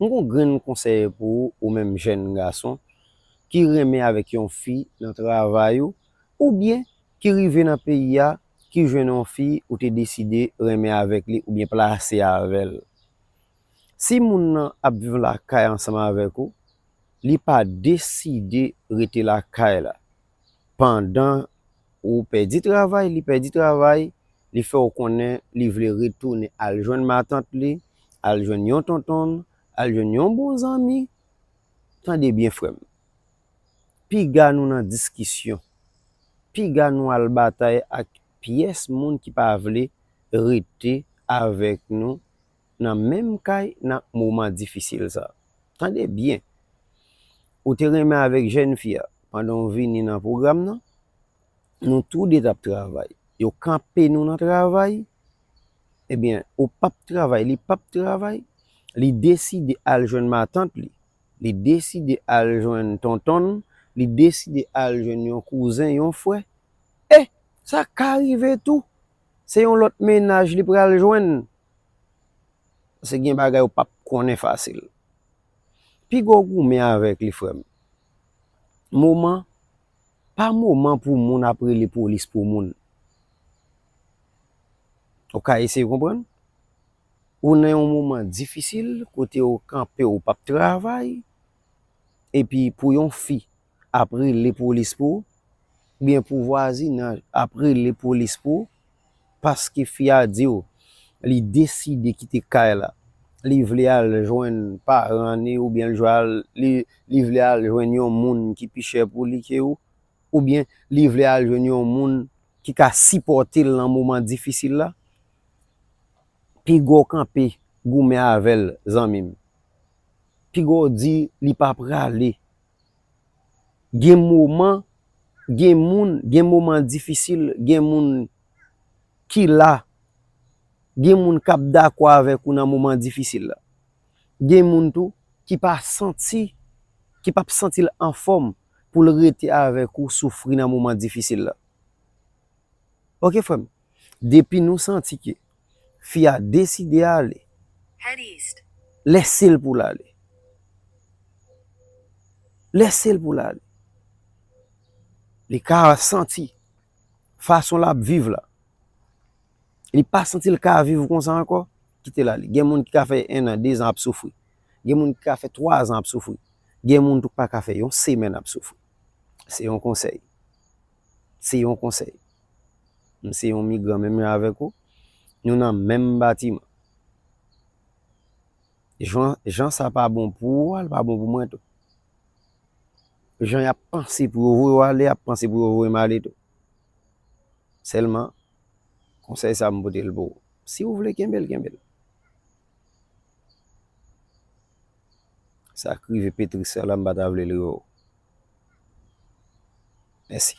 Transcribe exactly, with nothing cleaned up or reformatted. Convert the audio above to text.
M gon grenn konsèy pou ou, ou menm jèn gason ki renmen avèk yon fi nan travay ou, oubyen ki rive nan peyi a, ki jwenn yon fi ou te deside renmen avèk li oubyen plase avè l. Si moun nan ap viv lakay ansanm avèk ou, li pa deside rete lakay la, pandan ou pèdi travay, li pèdi travay, li fè w konnen li vle retounen al jwenn matant li, al jwenn yon tonton, al jwenn yon bon zanmi. Tande byen, frè m. Piga nou nan diskisyon. Piga nou al batay ak pyès moun ki pa vle rete avèk nou nan menm kay nan moman difisil sa. Tande byen. Ou te renmen avèk jèn fi a. Pandan w vini nan pwogram nan, nou toude t ap travay. Yo kanpe nou nan travay. Ebyen, ou p ap travay, li p ap travay. Li deside al jwenn matant li. Li deside al jwenn tonton l. Li deside al jwenn yon kouzen, yon frè. E, sa ka rive tou. Se yon lòt mennaj li pral jwenn. Se gen bagay ou p ap konnen fasil. Piga w goumen avèk li, frè m. Moman, pa moman pou moun ap rele polis pou moun. Ou ka eseye konprann? Ou nan yon moman difisil, kote ou kanpe, ou p ap travay, epi pou yon fi ap rele polis pou ou, oubyen pou vwazinaj ap rele polis pou ou, paske fi a di w li deside kite kay la, li vle al jwenn paran li, oubyen li, li, li vle al jwenn yon moun ki pi chè pou li ke ou, oubyen li vle al jwenn yon moun ki ka sipòte l nan moman difisil la, piga w kanpe goumen avè l, zanmi m. Piga w di li pa prale. Gen moman, gen moun, gen moman difisil, gen moun ki la, gen moun k ap dakò avèk ou nan moman difisil la. Gen moun tou ki pa santi, ki p ap santi l anfòm pou l rete avèk ou soufri nan moman difisil la. Oke, frè m. Depi nou santi ke fi a deside ale, lèse l pou l ale. Lèse l pou l ale. Li ka santi fason l ap viv la. Li pa santi l ka viv konsa ankò, kite l ale. Gen moun ki ka fè en an, de zan ap soufri. Gen moun ki ka fè twa zan ap soufri. Gen moun tou ki pa ka fè yon semèn ap soufri. Se yon konsèy. Se yon konsèy. M se yon migran menm jan avèk ou. Nou nan menm batiman. Jan, jan sa pa bon pou ou a, l pa bon pou mwen tou. Jan y ap panse pou yo voye w ale, y ap panse pou yo voye m ale tou. Sèlman, konsèy sa a m pote l pou ou. Si w vle kenbe l, kenbe l. Sa k rive Petris sa la, m pa ta vle l rive w. Mèsi.